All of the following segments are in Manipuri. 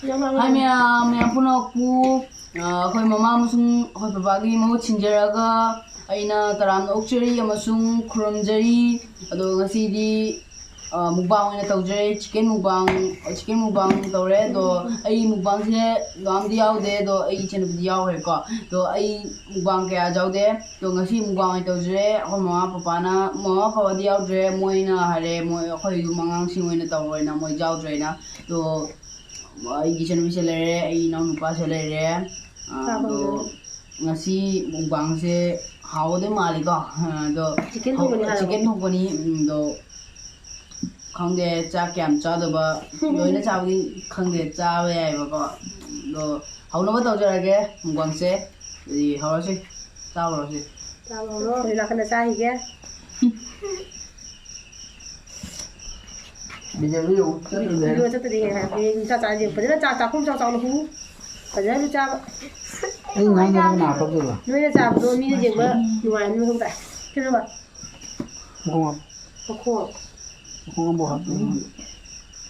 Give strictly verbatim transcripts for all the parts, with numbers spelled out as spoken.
ꯍꯥꯏ ꯃꯌꯥꯝ, ꯃꯌꯥꯝ ꯄꯨꯝꯅꯃꯛꯄꯨ, ꯑ, ꯑꯩꯈꯣꯏ ꯃꯃꯥ ꯑꯃꯁꯨꯡ ꯑꯩꯈꯣꯏ ꯄꯄꯥꯒꯤ ꯃꯍꯨꯠ ꯁꯤꯟꯖꯔꯒ ꯑꯩꯅ ꯇꯔꯥꯝꯅ ꯑꯣꯛꯆꯔꯤ ꯑꯃꯁꯨꯡ ꯈꯨꯔꯨꯝꯖꯔꯤ꯫ ꯑꯗꯣ ꯉꯁꯤꯗꯤ, ꯑ, mukbang ꯑꯣꯏꯅ ꯇꯧꯖꯔꯦ꯫ Chicken mukbang, chicken mukbang ꯇꯧꯔꯦ꯫ ꯑꯗꯣ ꯑꯩ mukbangꯁꯦ ꯌꯥꯝꯗꯤ ꯌꯥꯎꯗꯦ, ꯑꯗꯣ ꯑꯩ ꯏꯆꯟꯅꯨꯄꯤꯗꯤ ꯌꯥꯎꯈ꯭ꯔꯦꯀꯣ꯫ ꯑꯗꯣ ꯑꯩ mukbang ꯀꯌꯥ ꯌꯥꯎꯗꯦ꯫ ꯑꯗꯣ ꯉꯁꯤ mukbang ꯑꯣꯏꯅ ꯇꯧꯖꯔꯦ꯫ ꯑꯩꯈꯣꯏ ꯃꯃꯥ ꯄꯄꯥꯅ, ꯃꯃꯥ ꯄꯄꯥꯗꯤ ꯌꯥꯎꯗ꯭ꯔꯦ, ꯃꯣꯏꯅ ꯍꯥꯏꯔꯦ, ꯃꯣꯏ, ꯑꯩꯈꯣꯏ ꯌꯨꯝ ꯑꯉꯥꯡꯁꯤꯡ ꯑꯣꯏꯅ ꯇꯧꯔꯣꯏꯅ ꯃꯣꯏ ꯌꯥꯎꯗ꯭ꯔꯦꯅ꯫ ꯑꯗꯣ ꯑꯩꯒꯤ ꯏꯆꯟꯅꯨꯄꯤꯁꯦ ꯂꯩꯔꯦ, ꯑꯩ ꯏꯅꯥꯎꯅꯨꯄꯥꯁꯦ ꯂꯩꯔꯦ꯫ ꯑ, ꯆꯥꯕ ꯑꯗꯣ ꯍꯧꯔꯦ꯫ ꯉꯁꯤ mukbangꯁꯦ ꯍꯥꯎꯒꯗꯣꯏ ꯃꯥꯜꯂꯤꯀꯣ꯫ ꯑꯗꯣ chicken ꯊꯣꯡꯕꯅꯤ ꯍꯥꯏꯔꯕ? Chicken ꯊꯣꯡꯕꯅꯤ꯫ ꯎꯝ, ꯑꯗꯣ ꯈꯪꯗꯦ ꯆꯥꯛ ꯀꯌꯥꯝ ꯆꯥꯗꯕ, ꯂꯣꯏꯅ ꯆꯥꯕꯗꯤ ꯈꯪꯗꯦ, ꯆꯥꯕ ꯌꯥꯏꯑꯕꯀꯣ꯫ ꯑꯗꯣ ꯍꯧꯅꯕ ꯇꯧꯖꯔꯒꯦ mukbangꯁꯦ꯫ ꯑꯗꯨꯗꯤ ꯍꯧꯔꯁꯤ, ꯆꯥꯕ ꯍꯧꯔꯁꯤ꯫ ꯆꯥꯕ ꯍꯧꯔꯣ꯫ ꯑꯩ ꯅꯥꯀꯟꯗ ꯆꯥꯈꯤꯒꯦ꯫ ꯕꯤꯗꯤꯑꯣꯗꯨ ꯌꯦꯡꯉꯨ, ꯆꯠꯇ꯭ꯔꯗꯤ ꯍꯥꯏꯔꯣ꯫ ꯕꯤꯗꯤꯑꯣ ꯆꯠꯇ꯭ꯔꯗꯤ ꯍꯌꯦꯡ ꯍꯥꯏꯔꯛꯀꯦ꯫ ꯆꯥꯛ ꯆꯥꯔꯗꯤ ꯌꯦꯡꯉꯨ꯫ ꯐꯖꯅ ꯆꯥꯛ ꯆꯥꯛꯈꯨꯝ ꯆꯥꯎ ꯆꯥꯎꯅ ꯍꯨ꯫ ꯐꯖꯅ ꯆꯥꯕ꯫ ꯑꯩ ꯉꯥꯡꯕꯗ ꯀꯅꯥ ꯀꯛꯇꯣꯏꯕ? ꯅꯣꯏꯅ ꯆꯥꯕꯗꯣ ꯃꯤꯅ ꯌꯦꯡꯕ ꯅꯨꯡꯉꯥꯏꯔꯅꯤ ꯈꯪꯕ꯭ꯔꯥ? ꯀꯩꯅꯣꯕ? ꯃꯈꯣꯡ ꯍꯥꯞꯄꯨ꯫ ꯃꯈꯣꯡ꯫ ꯃꯈꯣꯡ ꯑꯃꯐꯥꯎ ꯍꯥꯞꯇꯦ꯫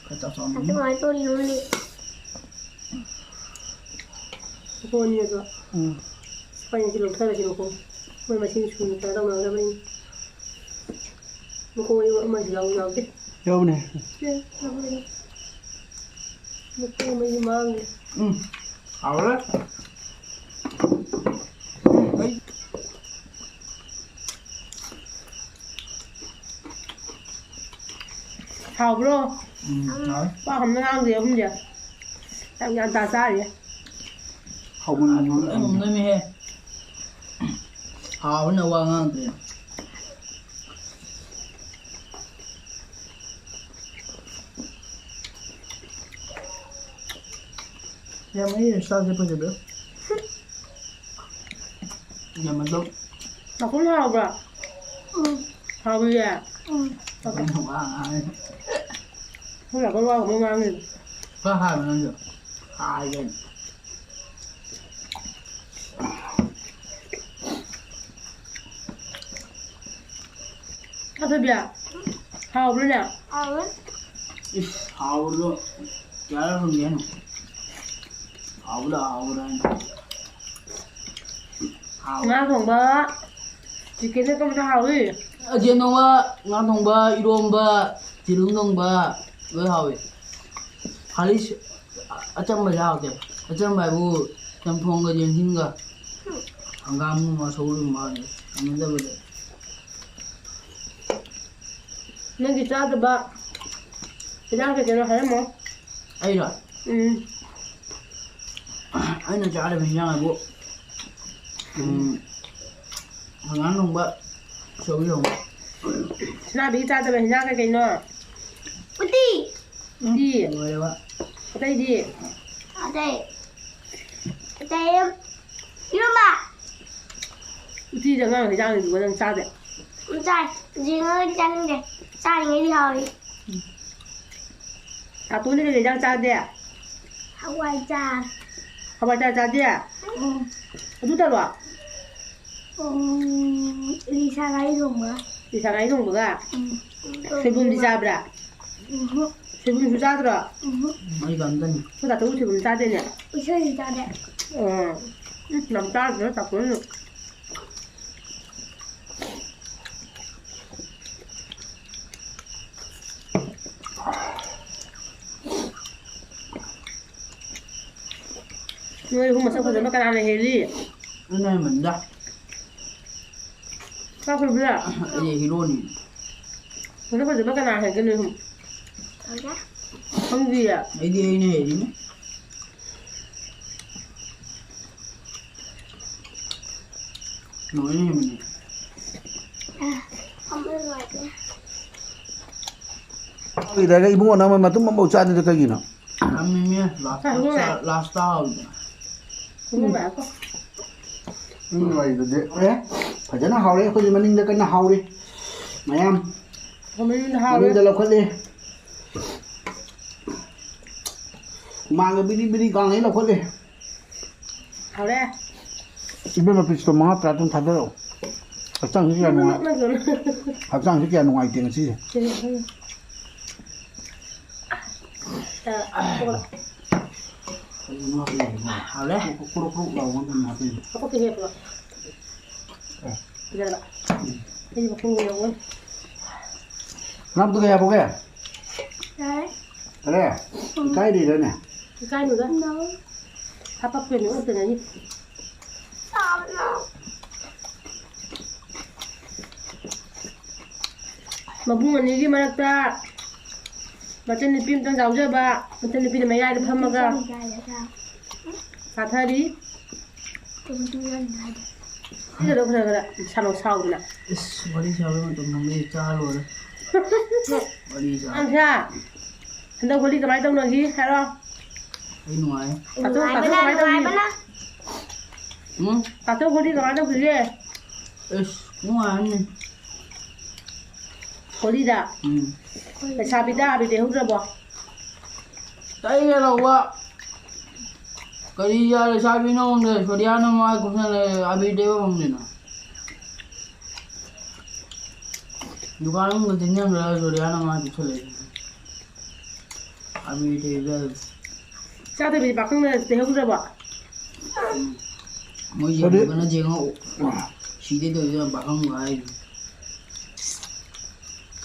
ꯈꯔ ꯆꯥꯎ ꯆꯥꯎꯅ꯫ ꯑꯗꯨꯃꯥꯏꯅ ꯇꯧꯔꯤꯅꯣꯅꯦ꯫ ꯃꯈꯣꯡ ꯑꯅꯤ ꯑꯗꯣ꯫ ꯎꯝ꯫ ꯁꯤ ꯄꯥꯏꯅ ꯁꯤ ꯂꯧꯊꯔꯁꯤ ꯃꯈꯣꯡ꯫ ꯃꯣꯏ ꯃꯁꯤꯡ ꯁꯨꯅ ꯀꯩꯅꯣ ꯇꯧꯅꯒꯗꯕꯅꯤ꯫ ꯃꯈꯣꯡ ꯑꯅꯤꯃꯛ ꯑꯃꯁꯨ ꯌꯥꯎ-, ꯌꯥꯎꯗꯦ꯫ ꯌꯥꯎꯕꯅꯦ꯫ ꯁꯦ, ꯌꯥꯎꯕꯅꯦ꯫ ꯃꯈꯣꯡ ꯑꯅꯤ ꯃꯥꯡꯉꯦ꯫ ꯎꯝ꯫ ꯍꯥꯎꯔꯦ꯫ ꯎꯝ, ꯑꯩ ꯍꯥꯎꯕ꯭ꯔꯣ? ꯎꯝ, ꯍꯥꯎꯋꯦ꯫ ꯋꯥ ꯑꯝꯇ ꯉꯥꯡꯗꯦ ꯑꯍꯨꯝꯁꯦ꯫ ꯌꯥꯝ ꯒ꯭ꯌꯥꯟ ꯇꯥ ꯆꯥꯔꯤꯌꯦ꯫ ꯍꯥꯎꯃꯟꯗꯅ ꯂꯣꯏ ꯉꯝꯅꯔꯝꯃꯤꯍꯦ꯫ ꯍꯥꯎꯕꯅ ꯋꯥ ꯉꯥꯡꯗ꯭ꯔꯦ꯫ ꯌꯥꯝ ꯑꯩꯅ ꯆꯥꯕꯁꯦ ꯐꯖꯕ꯭ꯔꯥ? ꯌꯥꯝ ꯑꯗꯨꯝ ꯃꯈꯨꯝ ꯍꯥꯎꯕ꯭ꯔꯥ? ꯎꯝ꯫ ꯍꯥꯎꯏꯌꯦ? ꯎꯝ꯫ ꯃꯈꯨꯝ ꯍꯥꯎꯕ ꯉꯥꯡꯉꯦ꯫ ꯍꯨꯏ ꯌꯥꯝ ꯀꯟꯅ ꯋꯥ ꯑꯃ ꯉꯥꯡꯉꯦ꯫ ꯈꯔ ꯍꯥꯏꯌꯣ ꯅꯪꯁꯨ꯫ ꯍꯥꯏꯒꯦ꯫ ꯑꯊꯣꯏꯕꯤ, ꯍꯥꯎꯕ꯭ꯔꯥꯅꯦ? ꯍꯥꯎꯋꯦ꯫ ꯏꯁ, ꯍꯥꯎꯕꯗꯣ ꯀꯌꯥꯔꯛ ꯍꯪꯒꯦ ꯍꯥꯏꯅꯣ? ꯍꯥꯎꯕ꯭ꯔꯥ, ꯍꯥꯎꯕ꯭ꯔꯥ ꯍꯥꯏꯅ꯫ ꯍꯥꯎ꯫ ꯉꯥ ꯊꯣꯡꯕ, chicken ꯅꯠꯇꯕꯗ ꯍꯥꯎꯏ꯫ ꯌꯦꯟ ꯊꯣꯡꯕ, ꯉꯥ ꯊꯣꯡꯕ, ꯏꯔꯣꯝꯕ, ꯌꯦꯔꯨꯝ ꯊꯣꯡꯕ, ꯂꯣꯏ ꯍꯥꯎꯏ꯫ ꯈꯥꯂꯤ ꯑꯆꯝꯕꯁꯦ ꯍꯥꯎꯇꯦ꯫ ꯑꯆꯝꯕ ꯍꯥꯏꯕꯨ ꯆꯝꯊꯣꯡꯒ ꯌꯦꯟꯁꯤꯟꯒ, ꯍꯪꯒꯥꯝꯒꯨꯝꯕ, ꯁꯧꯒ꯭ꯔꯤꯒꯨꯝꯕ, ꯍꯩꯅꯗꯕꯗꯣ꯫ ꯅꯪꯒꯤ ꯆꯥꯗꯕ ꯍꯤꯗꯥꯛ ꯀꯩ ꯀꯩꯅꯣ ꯍꯥꯏꯔꯝꯃꯣ꯫ ꯑꯩꯔꯣ? ꯎꯝ꯫ ꯑꯩꯅ ꯆꯥꯗꯕ ꯍꯤꯟꯖꯥꯡ ꯍꯥꯏꯕꯨ, ꯎꯝ, ꯍꯪꯒꯥꯝ ꯊꯣꯡꯕ, ꯁꯧꯒ꯭ꯔꯤ ꯊꯣꯡꯕ꯫ ꯁꯅꯥꯕꯤꯒꯤ ꯆꯥꯗꯕ ꯍꯤꯟꯖꯥꯡ ꯀꯩ ꯀꯩꯅꯣ? ꯎꯇꯤ꯫ ꯎꯇꯤ꯫ ꯂꯣꯏꯔꯦꯕ꯫ ꯑꯇꯩꯗꯤ? ꯑꯇꯩ, ꯑꯇꯩ ꯏꯔꯣꯝꯕ꯫ ꯎꯇꯤꯗ ꯑꯉꯥꯡ ꯍꯤꯟꯖꯥꯡꯅꯤꯗꯨꯒ ꯅꯪ ꯆꯥꯗꯦ? ꯎꯝ, ꯆꯥꯏ꯫ ꯌꯦꯡꯉꯒꯗꯤ ꯆꯥꯅꯤꯡꯗꯦ꯫ ꯆꯥꯔꯤꯉꯩꯗꯤ ꯍꯥꯎꯏ꯫ ꯎꯝ꯫ ꯇꯥꯇꯣꯟꯗꯤ ꯀꯩ ꯀꯩ ꯍꯤꯟꯖꯥꯡ ꯆꯥꯗꯦ? ꯍꯋꯥꯏ ꯆꯥꯏ꯫ ꯍꯋꯥꯏ ꯆꯥꯏ ꯆꯥꯗꯦ? ꯎꯝ꯫ ꯑꯗꯨꯇꯔꯣ? ꯎꯝ, ꯏꯂꯤꯁꯥ ꯉꯥꯔꯤ ꯊꯣꯡꯕꯒ꯫ ꯏꯂꯤꯁꯥ ꯉꯥꯔꯤ ꯊꯣꯡꯕꯒ? ꯎꯝ꯫ ꯁꯣꯏꯕꯨꯝꯗꯤ ꯆꯥꯕ꯭ꯔꯥ? ꯎꯝꯍꯨꯝ꯫ ꯁꯣꯏꯕꯨꯝꯁꯨ ꯆꯥꯗ꯭ꯔꯣ? ꯎꯝꯍꯨꯝ꯫ ꯑꯩꯒ ꯑꯝꯇꯅꯤ꯫ ꯑꯩꯈꯣꯏ ꯇꯥꯇꯣꯕꯨ ꯁꯣꯏꯕꯨꯝ ꯆꯥꯗꯦꯅꯦ꯫ ꯎꯁꯣꯏꯁꯨ ꯆꯥꯗꯦ꯫ ꯑꯣ꯫ ꯎꯝ, ꯌꯥꯝ ꯆꯥꯗ꯭ꯔꯣ ꯇꯥꯇꯣꯅ? ꯅꯣꯏ ꯑꯍꯨꯝ ꯃꯁꯛ ꯐꯖꯕ ꯀꯅꯥꯅ ꯍꯦꯜꯂꯤ? ꯑꯩꯅ ꯍꯦꯟꯕꯅꯤꯗ꯫ ꯆꯥꯛ ꯐꯖꯕ꯭ꯔꯥ? ꯑꯩ ꯍꯤꯔꯣꯅꯤ꯫ ꯃꯁꯛ ꯐꯖꯕ ꯀꯅꯥ ꯍꯦꯜꯒꯦ ꯅꯣꯏ ꯑꯍꯨꯝ? ꯈꯪꯗꯦ꯫ ꯈꯪꯗꯤꯌꯦ? ꯑꯩꯗꯤ ꯑꯩꯅ ꯍꯦꯜꯂꯤꯅꯦ꯫ ꯂꯣꯏꯅ ꯍꯦꯟꯕꯅꯦ꯫ ꯐꯝꯕ ꯅꯨꯡꯉꯥꯏꯇꯦ꯫ ꯏꯕꯨꯡꯉꯣ, ꯅꯪ ꯃꯇꯨꯝ ꯑꯃꯐꯥꯎ ꯆꯥꯗ꯭ꯔꯤꯗꯣ ꯀꯩꯒꯤꯅꯣ? ꯌꯥꯝꯃꯤꯃꯦ, ꯂꯥꯁꯇ, ꯆꯥꯔꯨꯔꯦ꯫ ꯂꯥꯁꯇ ꯍꯥꯎꯋꯤꯗꯅ꯫ ꯎꯝ꯫ ꯎꯝ, ꯋꯥꯔꯤꯗꯨꯗꯤ꯫ ꯑꯦ, ꯐꯖꯅ ꯍꯥꯎꯔꯦ꯫ ꯑꯩꯈꯣꯏꯗꯤ ꯃꯅꯤꯡꯗ ꯀꯟꯅ ꯍꯥꯎꯔꯤ꯫ ꯃꯌꯥꯝ ꯃꯅꯤꯡꯗ ꯍꯥꯎꯔꯦ꯫ ꯃꯅꯤꯡꯗ ꯂꯧꯈꯠꯂꯤ꯫ ꯍꯨꯃꯥꯡꯒ ꯕꯤꯔꯤ ꯕꯤꯔꯤ ꯀꯥꯡꯉꯩ ꯂꯧꯈꯠꯂꯤ꯫ ꯍꯥꯎꯔꯦ꯫ ꯏꯕꯦꯝꯃ, ꯄꯤꯁꯇꯣ ꯃꯉꯥ ꯇꯔꯥ ꯇꯪ ꯊꯥꯗꯔꯛꯑꯣ꯫ ꯍꯛꯆꯥꯡꯁꯤ ꯀꯌꯥ ꯅꯨꯡꯉꯥꯏ-, ꯅꯣꯛꯅꯒꯅꯨ꯫ ꯍꯛꯆꯥꯡꯁꯤ ꯀꯌꯥ ꯅꯨꯡꯉꯥꯏꯇꯦ ꯉꯁꯤꯁꯦ꯫ ꯎꯝ, ꯎꯝ꯫ ꯑ, ꯀꯣꯛ꯫ ꯀꯩꯅꯣ ꯍꯥꯞꯄꯤꯔꯤꯁꯤꯕꯣ? ꯍꯥꯎꯔꯦ꯫ ꯀ꯭ꯔꯣꯛ ꯀ꯭ꯔꯣꯛ ꯂꯥꯎꯕ ꯑꯃ ꯀꯩꯅꯣ ꯍꯥꯞꯄꯤꯔꯤꯁꯦ? ꯃꯀꯨꯞꯇꯤ ꯍꯦꯛꯄ꯭ꯔꯣ? ꯑꯦ꯫ ꯐꯖꯅ꯫ ꯎꯝ꯫ ꯑꯩꯗꯤ ꯃꯈꯣꯡ ꯌꯥꯎꯕꯅꯤ꯫ ꯉꯥꯗꯨ ꯀꯌꯥ ꯄꯣꯛꯀꯦ? ꯌꯥꯔꯦ꯫ ꯌꯥꯔꯦ? ꯎꯝ꯫ ꯏꯀꯥꯏꯔꯤꯔꯅꯦ? ꯏꯀꯥꯏꯅꯨꯗ꯫ ꯅꯣ꯫ ꯍꯥꯄꯛꯇꯣꯏꯅꯦ, ꯑꯣꯛꯇꯅꯅꯤ꯫ ꯆꯥꯕꯅ꯫ ꯃꯕꯨꯡ ꯑꯅꯤꯒꯤ ꯃꯔꯛꯇ ꯃꯆꯟꯅꯨꯄꯤ ꯑꯝꯇꯪ ꯌꯥꯎꯖꯕ, ꯃꯆꯟꯅꯨꯄꯤꯅ ꯃꯌꯥꯏꯗ ꯐꯝꯃꯒ ꯆꯥꯊꯔꯤ꯫ ꯁꯤꯒꯗꯣ ꯈꯔ ꯈꯔ ꯁꯥꯟꯅꯧ ꯁꯥꯎꯗꯅ꯫ ꯏꯁ, ꯋꯥꯔꯤ ꯁꯥꯕ ꯃꯇꯝ ꯅꯪꯗꯤ ꯆꯥ ꯂꯣꯏꯔꯦ꯫ ꯋꯥꯔꯤ ꯁꯥ꯫ ꯑꯪꯁꯥ, ꯍꯟꯗꯛ ꯍꯣꯂꯤ ꯀꯃꯥꯏꯅ ꯇꯧꯅꯈꯤ ꯍꯥꯏꯔꯣ? ꯑꯩ ꯅꯨꯡꯉꯥꯏ꯫ ꯇꯥꯆꯧ, ꯇꯥꯆꯧ ꯅꯨꯡꯉꯥꯏꯕꯅ, ꯀꯃꯥꯏꯅ ꯇꯧꯈꯤ? ꯅꯨꯡꯉꯥꯏꯕꯅ꯫ ꯎꯝ? ꯇꯥꯆꯧ ꯍꯣꯂꯤ ꯀꯃꯥꯏꯅ ꯇꯧꯈꯤꯒꯦ? ꯏꯁ, ꯅꯨꯡꯉꯥꯏꯕꯅꯤ꯫ ꯍꯣꯂꯤꯗ? ꯎꯝ꯫ ꯂꯩꯁꯥꯕꯤꯗ ꯑꯕꯤꯔ ꯇꯩꯍꯧꯗ꯭ꯔꯕꯣ? ꯇꯩꯒꯦ ꯇꯧꯕ꯫ ꯀꯔꯤ ꯌꯥ ꯂꯩꯁꯥꯕꯤꯅꯣ ꯈꯪꯗꯦ, ꯁꯣꯗꯤꯌꯥꯅ ꯃꯥꯏ ꯀꯨꯞꯁꯜꯂꯦ, ꯑꯕꯤꯔ ꯇꯩꯕ ꯐꯪꯗꯦꯅ꯫ ꯗꯨꯀꯥꯟ ꯑꯃꯗ ꯆꯪꯁꯤꯟꯈ꯭ꯔꯒ ꯁꯣꯗꯤꯌꯥꯅ ꯃꯥꯏ ꯀꯨꯞꯁꯜꯂꯛꯏ꯫ ꯑꯕꯤꯔ ꯇꯩꯕ꯫ ꯆꯥꯗꯕꯤꯗꯤ ꯄꯥꯈꯪꯅ ꯇꯩꯍꯧꯗ꯭ꯔꯕꯣ? ꯎꯝ꯫ ꯃꯣꯏ ꯁꯣꯗꯤ- ꯌꯦꯡꯉꯒꯅ ꯌꯦꯡꯉꯛꯑꯣ꯫ ꯁꯤꯗꯩ ꯇꯧꯔꯤꯁꯦ ꯄꯥꯈꯪ ꯍꯥꯏꯔꯤ꯫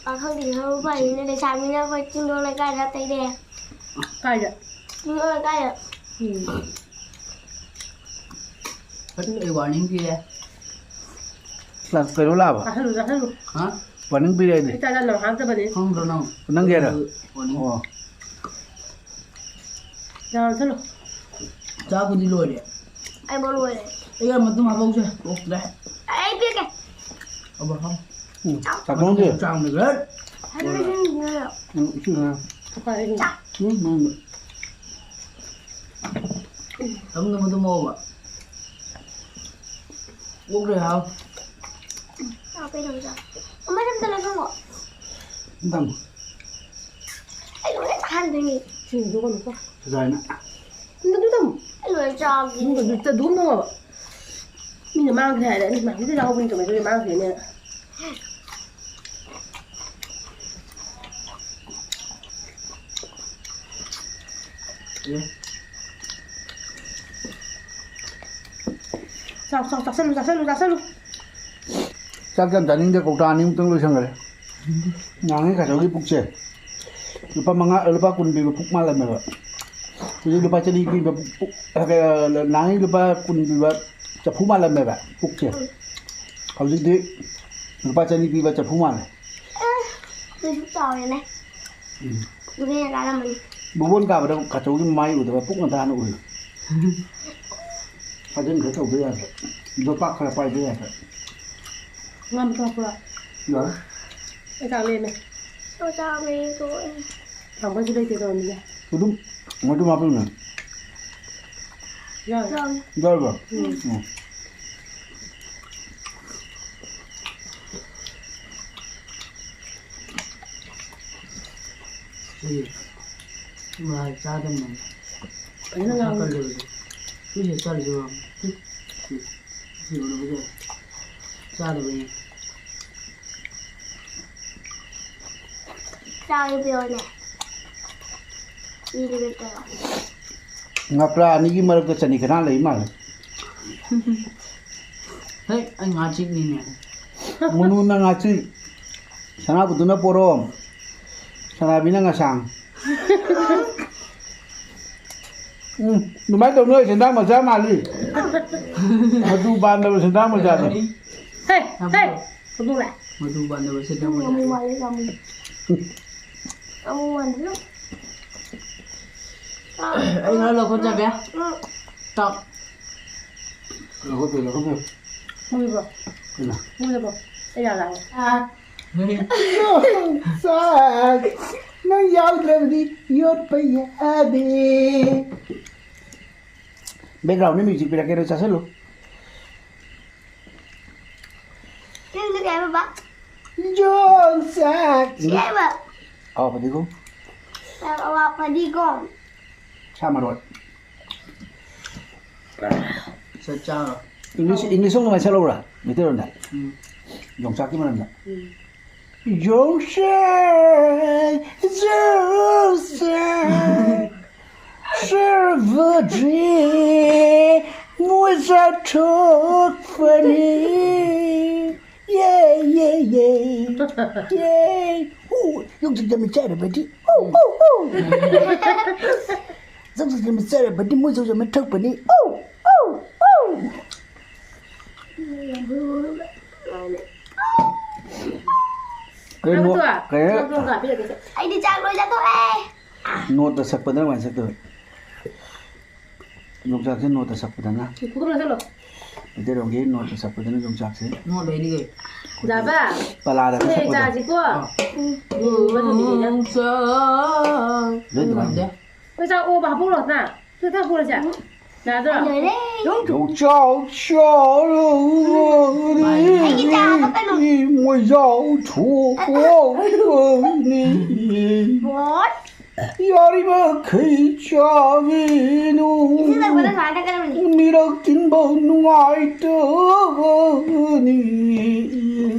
ꯄꯥꯈꯪꯗꯤ ꯈꯔ ꯐꯔꯤꯅꯦ, ꯂꯩꯁꯥꯕꯤꯅ ꯑꯩꯈꯣꯏ ꯆꯤꯡꯗꯣꯟ ꯂꯩꯀꯥꯏꯗ ꯇꯩꯔꯦ꯫ ꯀꯥꯏꯗ? ꯆꯤꯡꯗꯣꯟ ꯂꯩꯀꯥꯏꯗ꯫ ꯎꯝ꯫ ꯑꯩ warning ꯄꯤꯔꯦ꯫ ꯀ꯭ꯂꯥꯁ ꯀꯩꯅꯣ ꯂꯥꯛꯑꯕ? ꯆꯥꯁꯜꯂꯨ, ꯆꯥꯁꯜꯂꯨ꯫ ꯍꯥ? Warning ꯄꯤꯔꯦ ꯑꯩꯗꯤ꯫ ꯑꯩ ꯆꯥ ꯆꯥꯅꯕ ꯍꯥꯞꯇꯕꯅꯤ꯫ ꯈꯪꯗ꯭ꯔꯣ ꯅꯪ? ꯅꯪꯒꯤ ꯍꯥꯏꯔꯣ? Warning꯫ ꯑꯣ꯫ ꯌꯥꯝ ꯆꯥꯁꯜꯂꯨ꯫ ꯆꯥꯛꯄꯨꯗꯤ ꯂꯣꯏꯔꯦ꯫ ꯑꯩꯕꯨ ꯂꯣꯏꯔꯦ꯫ ꯑꯩ ꯃꯇꯨꯝ ꯍꯥꯞꯍꯧꯁꯦ꯫ ꯑꯣꯛꯇ꯭ꯔꯦ꯫ ꯑꯩ ꯄꯤꯔꯛꯀꯦ꯫ ꯑꯕ ꯍꯥꯎ꯫ ꯎꯝ, ꯆꯥꯛ ꯊꯣꯡꯗꯦ꯫ ꯆꯥꯡꯗ ꯒ꯭ꯔꯦꯠ꯫ ꯍꯥꯏꯕ ꯏꯁꯤꯡ ꯈꯔ꯫ ꯎꯝ, ꯏꯁꯤꯡ ꯈꯔ꯫ ꯆꯥꯛ꯫ ꯎꯝ, ꯎꯝ꯫ ꯇꯝꯗ ꯃꯗꯨ ꯃꯣꯕ꯫ ꯑꯣꯛꯇ꯭ꯔꯦ ꯍꯥꯎ꯫ ꯆꯥꯛ ꯀꯩꯗꯧ ꯆꯥ? ꯑꯃ ꯁꯝꯗ ꯂꯣꯏꯁꯪꯉꯣ꯫ ꯇꯝ꯫ ꯑꯩ ꯂꯣꯏꯅ ꯆꯥꯍꯟꯗꯣꯏꯅꯤ꯫ ꯁꯤꯡꯗꯨ ꯀꯩꯅꯣ ꯇꯧ꯫ ꯐꯖꯥꯏꯅ꯫ ꯁꯤꯡꯗꯨ ꯑꯗꯨ ꯇꯝꯃꯨ꯫ ꯑꯩ ꯂꯣꯏꯅ ꯆꯥꯒꯦ꯫ ꯁꯤꯡꯗꯨ ꯑꯗꯨ ꯑꯗꯨꯝ ꯇꯧꯑꯣꯕ꯫ ꯃꯤꯅ ꯃꯥꯡꯈ꯭ꯔꯦ ꯍꯥꯏꯔꯦ꯫ ꯑꯩ ꯃꯥꯡꯈꯤꯗ ꯌꯥꯎꯕꯅꯤ ꯀꯃꯥꯏꯅ ꯇꯧꯔꯤ ꯃꯥꯡꯈ꯭ꯔꯦꯅꯦ꯫ ꯑꯦ꯫ ꯆꯥꯎ, ꯆꯥꯎ, ꯆꯥꯁꯜꯂꯨ, ꯆꯥꯁꯜꯂꯨ, ꯆꯥꯁꯜꯂꯨ꯫ ꯆꯥꯛ ꯌꯥꯝ ꯆꯥꯅꯤꯡꯗꯦ, ꯀꯧꯇꯥ ꯑꯅꯤꯃꯨꯛꯇꯪ ꯂꯣꯏꯁꯟꯈ꯭ꯔꯦ꯫ ꯅꯍꯥꯟꯉꯩ ꯈꯥꯆꯧꯒꯤ ꯄꯨꯛꯁꯦ ꯂꯨꯄꯥ ꯃꯉꯥ, ꯂꯨꯄꯥ ꯀꯨꯟ ꯄꯤꯕ ꯄꯨꯛ ꯃꯥꯜꯂꯝꯃꯦꯕ꯫ ꯍꯧꯖꯤꯛ ꯂꯨꯄꯥ ꯆꯅꯤ ꯄꯤꯕ ꯄꯨꯛ, ꯄꯨꯛ, ꯅꯍꯥꯟꯉꯩ ꯂꯨꯄꯥ ꯀꯨꯟ ꯄꯤꯕ ꯆꯐꯨ ꯃꯥꯜꯂꯝꯃꯦꯕ ꯄꯨꯛꯁꯦ꯫ ꯎꯝ꯫ ꯍꯧꯖꯤꯛꯇꯤ ꯂꯨꯄꯥ ꯆꯅꯤ ꯄꯤꯕ ꯆꯐꯨ ꯃꯥꯜꯂꯦ꯫ ꯑꯦ, ꯑꯗꯨꯁꯨ ꯆꯥꯎꯔꯦꯅꯦ꯫ ꯎꯝ꯫ ꯏꯕꯦꯟꯅ ꯆꯥꯔꯝꯃꯅꯤ꯫ ꯕꯣꯕꯣꯟ ꯀꯥꯕꯗ ꯈꯥꯆꯧꯒꯤ ꯃꯃꯥꯏ ꯎꯗꯕ ꯄꯨꯛ ꯉꯟꯇꯥꯅ ꯎꯏ꯫ ꯐꯥꯖꯤꯟꯈ꯭ꯔꯦ, ꯇꯧꯕ ꯌꯥꯗ꯭ꯔꯦ꯫ ꯌꯣꯄꯥꯛ ꯈꯔ ꯄꯥꯏꯕ ꯌꯥꯗ꯭ꯔꯦ꯫ ꯉꯥ ꯃꯆꯥ ꯄꯨꯔꯛꯑꯣ꯫ ꯌꯥꯔꯦ꯫ ꯑꯩ ꯆꯥꯛ ꯂꯦꯝꯃꯦ꯫ ꯑꯣ, ꯆꯥꯛ ꯂꯦꯝꯃꯦ, ꯇꯣꯛꯑꯦ꯫ ꯊꯥꯡꯒꯜꯁꯨ ꯂꯩꯇꯦ ꯇꯧꯔꯝꯃꯤꯁꯦ꯫ ꯑꯗꯨꯝ ꯃꯗꯨ ꯍꯥꯞꯄꯤꯌꯨꯅꯦ꯫ ꯌꯥꯔꯦ꯫ ꯌꯥꯔꯦ꯫ ꯌꯥꯔꯕ? ꯎꯝ꯫ ꯎꯝ꯫ ꯁꯤ ꯃꯥ ꯆꯥꯗꯕꯅꯦ꯫ ꯐꯖꯅ ꯃꯁꯥ ꯉꯥꯡꯉꯨ꯫ ꯀꯜꯂꯦꯕ꯫ ꯁꯤꯁꯦ ꯆꯜꯂꯤꯁꯦ ꯌꯦꯡꯉꯣ꯫ ꯁꯤ, ꯁꯤ, ꯁꯤ ꯎꯔꯕꯗꯣ? ꯆꯥꯗꯕꯩꯅꯦ꯫ ꯆꯥꯒꯦ ꯄꯤꯔꯛꯑꯣꯅꯦ꯫ ꯄꯤꯔꯒꯦ ꯇꯧꯔꯣ꯫ ꯉꯥꯄ꯭ꯔꯥ ꯑꯅꯤꯒꯤ ꯃꯔꯛꯇ ꯆꯅꯤ ꯈꯅꯥ ꯂꯩ ꯃꯥꯜꯂꯦ꯫ ꯍꯦ, ꯑꯩ ꯉꯥꯆꯤꯛꯅꯤꯅꯦ꯫ ꯃꯨꯅꯨꯅ ꯉꯥꯆꯤꯛ, ꯁꯅꯥꯕꯨꯗꯨꯅ ꯄꯣꯔꯣꯝ, ꯁꯅꯥꯕꯤꯅ ꯉꯁꯥꯡ꯫ ꯎꯝ, ꯑꯗꯨꯃꯥꯏꯅ ꯇꯧꯅꯣ, ꯁꯦꯟꯗꯥꯡ ꯃꯆꯥ ꯃꯥꯜꯂꯤ꯫ ꯃꯇꯨ ꯄꯥꯟꯗꯕ ꯁꯦꯟꯗꯥꯡ ꯃꯆꯥꯗꯣ꯫ ꯍꯦ, ꯍꯦ, ꯍꯧꯗꯣꯡꯂꯦ꯫ ꯃꯇꯨ ꯄꯥꯟꯗꯕ ꯁꯦꯟꯗꯥꯡ ꯃꯆꯥꯗꯣ꯫ ꯑꯃꯨꯛ ꯃꯥꯜꯂꯦ, ꯑꯃꯨꯛ꯫ ꯑꯃꯨꯛ ꯃꯥꯜꯂꯦ꯫ ꯑꯩ ꯈꯔ ꯂꯧꯈꯠꯆꯒꯦ꯫ ꯎꯝ꯫ ꯇꯞ꯫ ꯂꯧꯈꯠꯄꯤꯌꯨ, ꯂꯧꯈꯠꯄꯤꯌꯨ꯫ ꯃꯨꯜꯂꯕꯣ? ꯀꯩꯅꯣ? ꯃꯨꯜꯂꯕꯣ? ꯑꯩ ꯌꯥ ꯂꯥꯛꯑꯣ꯫ ꯑꯥ꯫ ꯆꯥꯛ ꯅꯪ ꯌꯥꯎꯗ꯭ꯔꯕꯗꯤ ꯌꯣꯠꯄ ꯌꯥꯗꯦ꯫ Background ꯅ music ꯄꯤꯔꯛꯀꯦ, ꯅꯪ ꯆꯥꯁꯜꯂꯨ꯫ ꯅꯪꯗꯤ ꯀꯩ ꯍꯥꯏꯕ? ꯌꯣꯡꯆꯥꯛ꯫ ꯁꯤ ꯍꯥꯏꯕ? ꯑꯋꯥ ꯐꯗꯤꯒꯣꯝ꯫ ꯑꯋꯥ ꯐꯗꯤꯒꯣꯝ꯫ ꯁꯥ ꯃꯔꯣꯏ꯫ ꯆꯠ ꯆꯥꯔꯣ꯫ English, English song ꯅꯨꯡꯉꯥꯏ ꯁꯛꯂꯛꯎꯔꯥ? ꯃꯩꯇꯩꯂꯣꯟꯗ꯫ ꯎꯝ꯫ ꯌꯣꯡꯆꯥꯛꯀꯤ ꯃꯔꯝꯗ꯫ ꯎꯝ꯫ ꯌꯣꯡꯆꯥꯛ, ꯌꯣꯡꯆꯥꯛ, ꯁꯔꯕꯗ꯭ꯔꯦ, ꯃꯣ ꯆꯥꯊꯣꯛꯄꯅꯤ꯫ ꯌꯦ, ꯌꯦ, ꯌꯦ꯫ ꯌꯦ꯫ ꯍꯨ, ꯌꯣꯡꯆꯥꯛ ꯆꯥꯃ ꯆꯥꯔꯕꯗꯤ꯫ ꯎ, ꯎ, ꯎ꯫ ꯌꯣꯡꯆꯥꯛ ꯆꯥꯃ ꯆꯥꯔꯕꯗꯤ ꯃꯣꯏ ꯌꯣꯡꯆꯥꯛ ꯆꯥꯃ ꯊꯛꯄꯅꯤ꯫ ꯎ, ꯎ, ꯎ꯫ ꯀꯩꯅꯣ, ꯀꯩꯅꯣ? ꯑꯩꯗꯤ ꯆꯥꯛ ꯂꯣꯏ ꯆꯥꯊꯣꯛꯑꯦ꯫ ꯅꯣꯠꯇ ꯁꯛꯄꯗ ꯀꯃꯥꯏꯅ ꯁꯛꯇꯣꯏꯕ? ꯌꯣꯡꯆꯥꯛꯁꯦ ꯅꯣꯠꯇ ꯁꯛꯄꯗꯅ? ꯄꯨꯈꯝꯗ ꯆꯠꯂꯣ꯫ ꯃꯩꯇꯩꯂꯣꯟꯒꯤ ꯅꯣꯠꯇ ꯁꯛꯄꯗꯅ ꯌꯣꯡꯆꯥꯛꯁꯦ꯫ ꯅꯣꯠ ꯂꯩꯔꯤꯒꯩ꯫ ꯖꯥꯕ꯫ ꯄꯂꯥꯗ ꯁꯛꯄꯗ꯫ ꯆꯥꯁꯤꯀꯣ꯫ ꯎꯝ, ꯃꯗꯨꯗꯤ ꯅꯪ꯫ ꯌꯣꯡꯆꯥꯛ꯫ ꯂꯣꯏ ꯑꯗꯨꯃꯥꯏꯅ꯫ ꯌꯣꯡꯆꯥꯛ ꯑꯣꯕ ꯍꯥꯞꯄꯛꯎꯔꯣ, ꯅꯪ? ꯁꯤ ꯈꯔ ꯄꯨꯔꯁꯦ꯫ ꯌꯥꯗ꯭ꯔꯣ? ꯂꯣꯏꯔꯦ꯫ ꯌꯣꯡꯆꯥꯛ ꯆꯥꯔꯨꯔꯗꯤ ꯑꯩꯒꯤ ꯆꯥ ꯍꯥꯞꯄꯛꯀꯅꯨ꯫ ꯃꯣꯏ ꯌꯥꯎꯊꯣꯛꯑꯅꯤ꯫ ꯕꯣꯠ꯫ ꯌꯥꯔꯤꯃꯈꯩ ꯆꯥꯒꯤꯅꯨ꯫ ꯏꯁꯤꯡ ꯊꯛꯄꯗ ꯁꯨꯃꯥꯏꯅ ꯊꯛꯀꯗꯕꯅꯤ꯫ ꯃꯤꯔꯛ ꯇꯤꯟꯕ ꯅꯨꯡꯉꯥꯏꯇꯕꯅꯤ꯫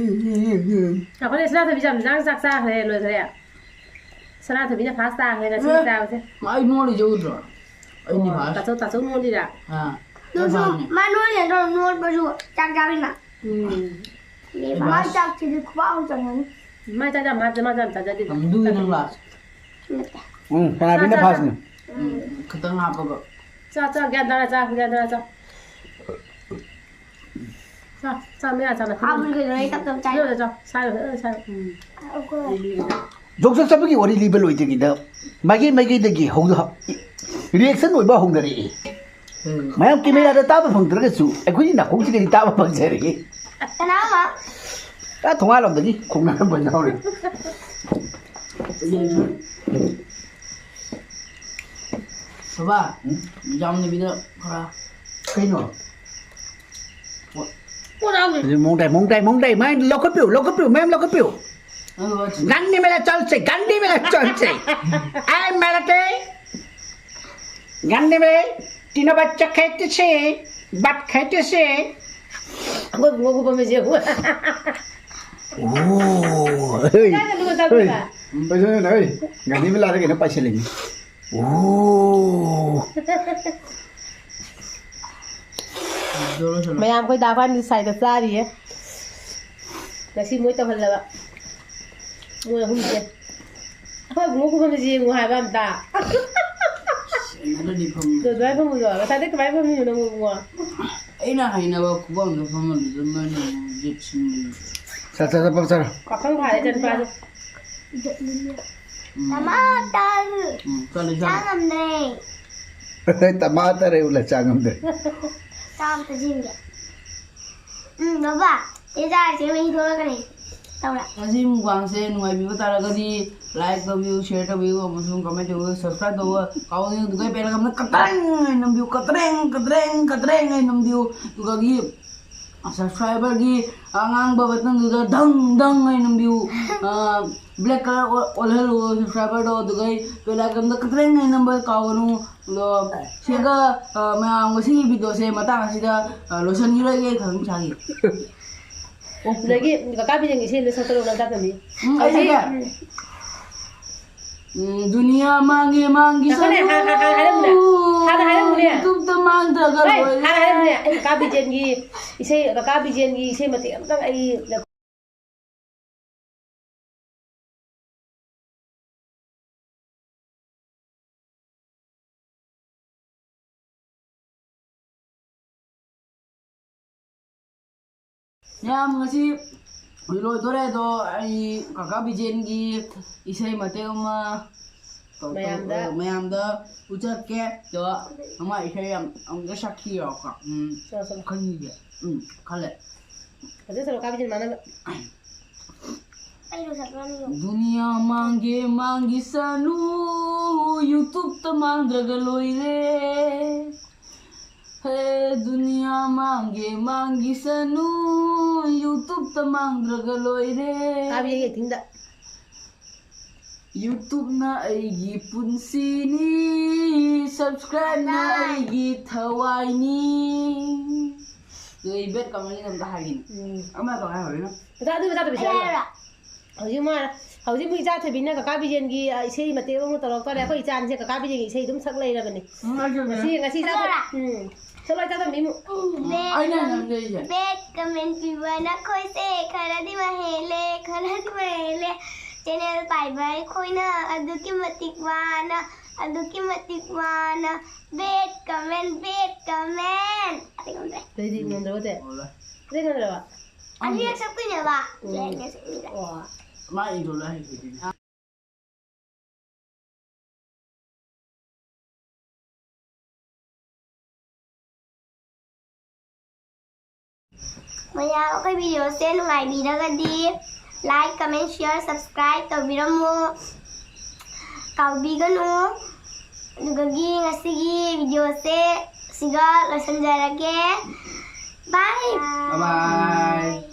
ꯑꯩꯈꯣꯏꯅ ꯁꯅꯥꯊꯣꯏꯕꯤ ꯌꯥꯝ ꯆꯥꯛ ꯆꯥꯛ ꯆꯥꯈ꯭ꯔꯦ, ꯂꯣꯏꯈ꯭ꯔꯦ꯫ ꯁꯅꯥꯊꯣꯏꯕꯤꯅ ꯐꯥꯔꯁ ꯇꯥꯈ꯭ꯔꯦ ꯉꯁꯤ ꯑꯦ, ꯆꯥꯕꯁꯦ꯫ ꯑꯩ ꯅꯣꯜꯂꯤꯁꯦ ꯎꯗ꯭ꯔꯣ? ꯑꯩꯅꯤ ꯑꯣ, ꯐꯥꯔꯁ꯫ ꯇꯥꯆꯧ, ꯇꯥꯆꯧ ꯅꯣꯜꯂꯤꯔꯥ? ꯑꯥ, ꯑꯗꯨꯁꯨ ꯐꯥꯔꯁꯅꯦ꯫ ꯃꯥ ꯅꯣꯜꯂꯤ ꯅꯠꯇ꯭ꯔꯣ? ꯅꯣꯠꯄꯁꯨ ꯆꯥꯛ ꯆꯥꯃꯤꯟꯅ꯫ ꯎꯝ꯫ ꯃꯥꯏ ꯆꯥꯛꯁꯤꯗꯤ ꯈꯨꯕꯥꯛ ꯑꯃ ꯆꯟꯒꯅꯤ꯫ ꯃꯥꯏ ꯆꯥꯛ ꯌꯥꯝ ꯍꯥꯞꯇꯦ, ꯃꯥ ꯆꯥꯛ ꯌꯥꯝ ꯆꯥꯖꯗꯦ꯫ ꯅꯝꯗꯨꯒꯤ ꯅꯪ ꯂꯥꯁ꯫ ꯎꯝ꯫ ꯎꯝ, ꯀꯅꯥ ꯆꯥ, ꯕꯤꯅ ꯆꯥ, ꯐꯥꯔꯁꯅꯣ? ꯆꯥ꯫ ꯎꯝ, ꯈꯤꯇꯪ ꯍꯥꯞꯄꯒ꯫ ꯆꯥ, ꯆꯥ, ꯒ꯭ꯌꯥꯟ ꯇꯥꯅ ꯆꯥ, ꯒ꯭ꯌꯥꯟ ꯇꯥꯅ ꯆꯥ꯫ ꯆꯥ, ꯆꯥ, ꯃꯌꯥ ꯆꯥꯅ ꯍꯥꯞꯄꯨꯗꯤ ꯀꯩꯅꯣ, ꯑꯩ ꯇꯞ ꯇꯞ ꯆꯥꯏ꯫ ꯆꯥ, ꯆꯥ, ꯆꯥ, ꯁꯥꯏꯌꯣ, ꯁꯥꯏꯌꯣ, ꯁꯥꯏꯌꯣ꯫ ꯎꯝ꯫ ꯑꯩꯈꯣꯏ ꯌꯣꯡꯆꯥꯛ ꯆꯥꯕꯒꯤ ꯋꯥꯔꯤ ꯂꯤꯕ ꯂꯣꯏꯗ꯭ꯔꯤꯉꯩꯗ ꯃꯥꯏꯀꯩ ꯃꯥꯏꯀꯩꯗꯒꯤ ꯍꯧꯅ reaction ꯑꯣꯏꯕ ꯍꯧꯅꯔꯛꯏ꯫ ꯎꯝ꯫ ꯃꯌꯥꯝ camera ꯗ ꯇꯥꯕ ꯐꯪꯗ꯭ꯔꯒꯁꯨ ꯑꯩꯈꯣꯏꯒꯤ ꯅꯥꯀꯣꯡꯁꯤꯗꯗꯤ ꯇꯥꯕ ꯐꯪꯖꯔꯦ꯫ ꯀꯅꯥ ꯑꯃ? ꯑꯥ, ꯊꯣꯡꯒꯥꯜꯂꯣꯝꯗꯒꯤ ꯈꯣꯡꯅꯔꯝꯕ ꯌꯥꯎꯔꯦ꯫ ꯕꯕꯥ, ꯎꯝ? ꯌꯥꯝꯗꯕꯤꯗ ꯈꯔ꯫ ꯀꯩꯅꯣ? ꯄꯣꯠ ꯌꯥꯎꯗꯦ꯫ ꯍꯧꯖꯤꯛ ꯃꯑꯣꯡ ꯇꯥꯏ, ꯃꯑꯣꯡ ꯇꯥꯏ, ꯃꯑꯣꯡ ꯇꯥꯏ꯫ ꯃꯌꯥꯝ ꯂꯧꯈꯠꯄꯤꯌꯨ, ꯂꯧꯈꯠꯄꯤꯌꯨ, ꯃꯌꯥꯝ ꯂꯧꯈꯠꯄꯤꯌꯨ꯫ ꯅꯪ ꯂꯣꯏ꯫ ꯒꯥꯟꯙꯤ ꯃꯦꯂꯥ ꯆꯠꯁꯦ, ꯒꯥꯟꯙꯤ ꯃꯦꯂꯥ ꯆꯠꯁꯦ꯫ ꯑꯩ ꯃꯦꯂꯥ ꯇꯦ꯫ ꯒꯥꯟꯙꯤ ꯃꯦꯂꯥ꯫ ꯇꯤꯅꯕ ꯆꯠꯈꯥꯏꯇꯁꯦ, ꯕꯥꯠ ꯈꯥꯏꯇꯁꯦ꯫ ꯑꯩꯈꯣꯏ ꯕꯨꯡꯉꯣ ꯀꯨꯞꯄꯝꯃꯤꯁꯦ ꯌꯦꯡꯉꯨ꯫ ꯑꯣ꯫ ꯍꯣꯏ꯫ ꯀꯥꯏꯗꯅꯣ ꯆꯠꯂꯤꯕ? ꯍꯣꯏ꯫ ꯄꯩꯁꯥ ꯍꯣꯏ꯫ ꯒꯥꯟꯙꯤ ꯃꯦꯂꯥꯗ ꯀꯩꯅꯣ ꯄꯥꯏꯁꯤꯜꯂꯤꯅꯤ꯫ ꯑꯣ꯫ ꯃꯌꯥꯝ ꯑꯩꯈꯣꯏ ꯗꯥ ꯈ꯭ꯋꯥꯏꯗꯤ ꯁꯥꯏꯗ ꯆꯥꯔꯤꯌꯦ꯫ ꯉꯁꯤ ꯃꯣꯏ ꯇꯧꯍꯜꯂꯕ꯫ ꯃꯣꯏ ꯑꯍꯨꯝꯁꯦ꯫ ꯑꯩꯈꯣꯏ ꯏꯕꯨꯡꯉꯣ ꯈꯨꯐꯝꯁꯦ ꯌꯦꯡꯉꯨ ꯍꯥꯏꯕ ꯑꯝꯇ꯫ ꯑꯗꯨꯗꯤ ꯐꯝ- ꯑꯗꯨꯃꯥꯏꯅ ꯐꯝꯃꯨꯗꯣ꯫ ꯉꯁꯥꯏꯗꯩ ꯀꯃꯥꯏꯅ ꯐꯝꯃꯤꯅꯣ ꯅꯪꯕꯨ ꯏꯕꯨꯡꯉꯣ? ꯑꯩꯅ ꯍꯩꯅꯕ ꯈꯨꯐꯝꯗ ꯐꯝꯍꯜꯂꯤꯗꯣ ꯅꯣꯏꯅ ꯑꯃꯨꯛ ꯌꯦꯠꯁꯤꯟꯕꯅꯤ꯫ ꯆꯠ, ꯆꯠ, ꯆꯠ, ꯐꯝ ꯆꯠꯂꯣ꯫ ꯄꯥꯈꯪ ꯐꯥꯔꯦ ꯆꯠꯄꯁꯦ꯫ ꯎꯝ꯫ ꯇꯃꯥꯇꯔ꯫ ꯎꯝ, ꯆꯠꯂꯦ, ꯆꯠꯂꯦ꯫ ꯆꯥ ꯉꯝꯗ꯭ꯔꯦ꯫ ꯇꯃꯥꯇꯔ ꯎꯂ ꯆꯥ ꯉꯝꯗ꯭ꯔꯦ꯫ ꯆꯥ ꯑꯝꯇ ꯁꯤꯟꯒꯦ꯫ ꯎꯝ, ꯕꯕꯥ, ꯁꯤ ꯆꯥꯔꯤꯁꯦ ꯃꯍꯤ ꯊꯣꯛꯂꯛꯀꯅꯤ꯫ ꯇꯧꯔꯦ꯫ ꯉꯁꯤ mukbangꯁꯦ ꯅꯨꯡꯉꯥꯏꯕꯤꯕ ꯇꯥꯔꯒꯗꯤ like ꯇꯧꯕꯤꯌꯨ, share ꯇꯧꯕꯤꯌꯨ, ꯑꯃꯁꯨꯡ comment ꯇꯧꯕꯤꯌꯨ, subscribe ꯇꯧꯕ ꯀꯥꯎꯕꯤꯌꯨ꯫ ꯑꯗꯨꯒ bell icon ꯀꯇ꯭ꯔꯦꯡ ꯍꯥꯏꯅ ꯅꯝꯕꯤꯌꯨ, ꯀꯇ꯭ꯔꯦꯡ, ꯀꯇ꯭ꯔꯦꯡ, ꯀꯇ꯭ꯔꯦꯡ ꯍꯥꯏꯅ ꯅꯝꯕꯤꯌꯨ꯫ ꯑꯗꯨꯒꯤ subscriberꯒꯤ ꯑꯉꯥꯡꯕ buttonꯗꯨꯗ ꯙꯪ ꯙꯪ ꯍꯥꯏꯅ ꯅꯝꯕꯤꯌꯨ꯫ ꯑ, black colour ꯑꯣ-, ꯑꯣꯜꯍꯜꯂꯨ subscriberꯗꯣ, ꯑꯗꯨꯒ bell iconꯗ ꯀꯇ꯭ꯔꯦꯡ ꯍꯥꯏꯅ ꯅꯝꯕ ꯀꯥꯎꯒꯅꯨ꯫ ꯑꯗꯣ ꯁꯤꯒ, ꯑ, ꯃꯌꯥꯝ ꯉꯁꯤꯒꯤ videoꯁꯦ ꯃꯇꯥꯡ ꯑꯁꯤꯗ, ꯑ, ꯂꯣꯏꯁꯤꯟꯈꯤꯔꯣꯏꯒꯦ, ꯈꯪ ꯏꯁꯥꯒꯤ꯫ ꯑꯗꯒꯤ ꯀꯀꯥ ꯕꯤꯖꯦꯟꯒꯤ ꯏꯁꯩꯗꯣ ꯁꯛꯀꯗꯧ ꯅꯪ ꯇꯥꯛꯇꯕꯅꯤ꯫ ꯎꯝ, ꯑꯩ ꯍꯧꯖꯤꯛ, ꯁꯛꯀꯦ꯫ ꯎꯝ, ꯗꯨꯅꯤꯌꯥ ꯃꯥꯡꯒꯦ ꯃꯥꯡꯒꯤ ꯉꯥꯏꯈꯣꯅꯦ, ꯁꯅꯨ꯫ ꯍꯥꯟ-, ꯍꯥꯟ-, ꯍꯥꯟ ꯍꯥꯏꯔꯝꯃꯨꯅꯦ꯫ ꯍꯥꯟꯅ ꯍꯥꯏꯔꯝꯃꯨꯅꯦ꯫ YouTubeꯇ ꯃꯥꯡꯗ꯭ꯔꯒ ꯍꯣꯏ, ꯂꯣꯏꯔꯦ꯫ ꯍꯥꯟꯅ ꯍꯥꯏꯔꯝꯃꯨꯅꯦ꯫ ꯑꯩ ꯀꯀꯥ ꯕꯤꯖꯦꯟꯒꯤ ꯏꯁꯩ, ꯀꯀꯥ ꯕꯤꯖꯦꯟꯒꯤ ꯏꯁꯩ ꯃꯇꯦꯛ ꯑꯝꯇꯪ ꯑꯩ ꯃꯌꯥꯝ, ꯉꯁꯤ ꯂꯣꯏꯗꯣꯔꯦ, ꯑꯗꯣ ꯑꯩ ꯀꯀꯥ ꯕꯤꯖꯦꯟꯒꯤ ꯏꯁꯩ ꯃꯇꯦꯛ ꯑꯃ ꯇꯧ-, ꯇꯧ-, ꯃꯌꯥꯝꯗ꯫ ꯃꯌꯥꯝꯗ ꯎꯠꯆꯔꯛꯀꯦ꯫ ꯑꯗꯣ ꯑꯃ ꯏꯁꯩ ꯌꯥꯝ ꯑꯃꯨꯛꯇ ꯁꯛꯈꯤꯌꯣꯀꯣ꯫ ꯎꯝ, ꯆꯠꯂꯣ, ꯆꯠꯂꯣ꯫ ꯈꯟꯈꯤꯒꯦ꯫ ꯎꯝ, ꯈꯜꯂꯦ꯫ ꯐꯖꯅ ꯁꯛꯂꯣ, ꯀꯥ ꯕꯤꯖꯦꯟ ꯃꯥꯟꯅꯕ꯫ ꯑꯩ ꯂꯣꯏꯁꯟꯈ꯭ꯔꯅꯤ ꯌꯦꯡꯉꯣ꯫ ꯗꯨꯅꯤꯌꯥ ꯃꯥꯡꯒꯦ ꯃꯥꯡꯒꯤ ꯁꯅꯨ, YouTubeꯇ ꯃꯥꯡꯗ꯭ꯔꯒ ꯂꯣꯏꯔꯦ꯫ ꯍꯦ, ꯗꯨꯅꯤꯌꯥ ꯃꯥꯡꯒꯦ ꯃꯥꯡꯒꯤ ꯁꯅꯨ, YouTubeꯇ ꯃꯥꯡꯗ꯭ꯔꯒ ꯂꯣꯏꯔꯦ꯫ ꯀꯥꯕꯤ ꯑꯩꯒꯤ actingꯗ꯫ YouTubeꯅ ꯑꯩꯒꯤ ꯄꯨꯟꯁꯤꯅꯤ, subscribeꯅ ꯑꯩꯒꯤ ꯊꯋꯥꯏꯅꯤ꯫ ꯑꯗꯨ ꯑꯩ bad commentꯒꯤ ꯑꯝꯇ ꯍꯥꯏꯒꯦꯅꯦ꯫ ꯎꯝ꯫ ꯑꯃ ꯀꯃꯥꯏ ꯍꯧꯔꯤꯅꯣ? ꯃꯆꯥ ꯑꯗꯨ ꯃꯆꯥ ꯇꯧꯕꯤꯁꯦ꯫ ꯑꯩ ꯍꯥꯏꯔꯣꯔꯥ? ꯍꯧꯖꯤꯛ ꯃꯥ ꯍꯧꯖꯤꯛ ꯃꯣꯏ ꯏꯆꯥ ꯊꯣꯏꯕꯤꯅ ꯀꯀꯥ ꯕꯤꯖꯦꯟꯒꯤ, ꯑ, ꯏꯁꯩ ꯃꯇꯦꯛ ꯑꯃꯨꯛ ꯇꯧꯔꯛꯇꯣꯔꯦ꯫ ꯑꯩꯈꯣꯏ ꯏꯆꯥꯁꯦ ꯀꯀꯥ ꯕꯤꯖꯦꯟꯒꯤ ꯏꯁꯩ ꯑꯗꯨꯝ ꯁꯛ ꯂꯩꯔꯕꯅꯤ꯫ ꯎꯝ, ꯑꯩꯁꯨꯅꯦ꯫ ꯉꯁꯤ, ꯉꯁꯤ ꯏꯆꯥ ꯊꯣꯏ-, ꯎꯝ꯫ ꯆꯠꯂꯣ, ꯆꯠꯂꯣ, ꯃꯤꯃꯨ꯫ ꯕꯦꯠ ꯑꯩꯅ ꯀꯃꯦꯟ, ꯍꯥꯏꯅꯤꯡꯉꯤꯁꯦ꯫ ꯕꯦꯠ ꯀꯃꯦꯟ ꯄꯤꯕ ꯅꯈꯣꯏꯁꯦ ꯈꯔꯗꯤ ꯃꯍꯦꯜꯂꯦ, ꯈꯔꯗꯤ ꯃꯍꯦꯜꯂꯦ꯫ ꯆꯦꯅꯦꯜ ꯄꯥꯏꯕ ꯑꯩꯈꯣꯏꯅ ꯑꯗꯨꯛꯀꯤ ꯃꯇꯤꯛ ꯋꯥꯅ, ꯑꯗꯨꯛꯀꯤ ꯃꯇꯤꯛ ꯋꯥꯅ꯫ ꯕꯦꯠ ꯀꯃꯦꯟ, ꯕꯦꯠ ꯀꯃꯦꯟ꯫ ꯑꯇꯩ ꯉꯝꯗ꯭ꯔꯦ꯫ ꯑꯇꯩꯗꯤ ꯉꯝꯗ꯭ꯔꯕꯣ, ꯆꯦ? ꯉꯝꯗ꯭ꯔꯦ꯫ ꯑꯇꯩ ꯉꯝꯗ꯭ꯔꯕ? ꯑꯅꯤꯔꯛ ꯁꯛꯇꯣꯏꯅꯦꯕ꯫ ꯎꯝ꯫ ꯆꯦ, ꯆꯦ, ꯆꯦ꯫ ꯑꯣ꯫ ꯃꯥ ꯏꯟꯇ꯭ꯔꯣꯗꯣ ꯍꯩꯇ꯭ꯔꯤꯗꯨꯅꯤ꯫ ꯃꯌꯥꯝ ꯑꯩꯈꯣꯏ ꯚꯤꯗꯤꯑꯣꯁꯦ ꯅꯨꯡꯉꯥꯏꯕꯤꯔꯒꯗꯤ like, comment, share, subscribe ꯇꯧꯕꯤꯔꯝꯃꯨ꯫ ꯀꯥꯎꯕꯤꯒꯅꯨ꯫ ꯑꯗꯨꯒꯒꯤ ꯉꯁꯤꯒꯤ ꯚꯤꯗꯤꯑꯣꯁꯦ ꯁꯤꯒ ꯂꯣꯏꯁꯤꯟꯖꯔꯒꯦ꯫ Bye꯫ Bye bye꯫